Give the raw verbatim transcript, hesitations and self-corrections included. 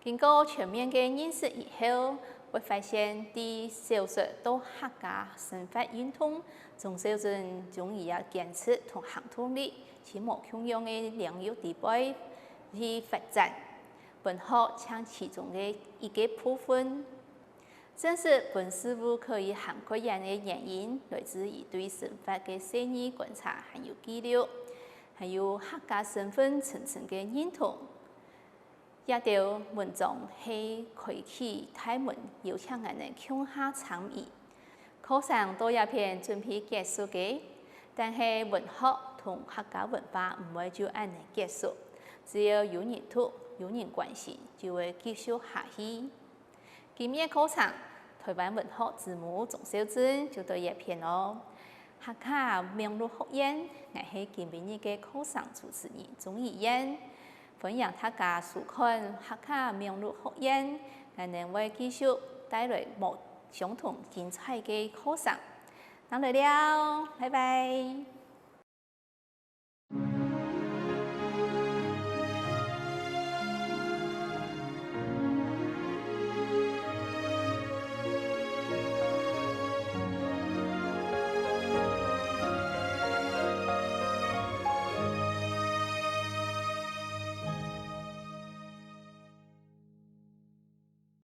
經過全面个認識以後，會發現對小說到客家生活運動，鍾肇政中醫个堅持同行動力，在無共樣个領域裡背去發展。文學像其中个一個部分。正式分事物可以涵蓋恁个原因，來自於對生活个細膩觀察還有記錄，還有客家身份深深个認同。 這兜文章係開啟大門，邀請𠊎等共下參與。課程到這片準備結束个，但係文學同客家文化毋會就恁呢結束，只要有人讀、有人關心，就會繼續下去。今日課程，臺灣文學之母鍾肇政就到這片囉。客家網路學院，𠊎係今晡日个課程主持人鍾怡燕。 歡迎大家收看客家網路學院，𠊎等會繼續帶來無相同精彩个課程。正來尞，拜拜！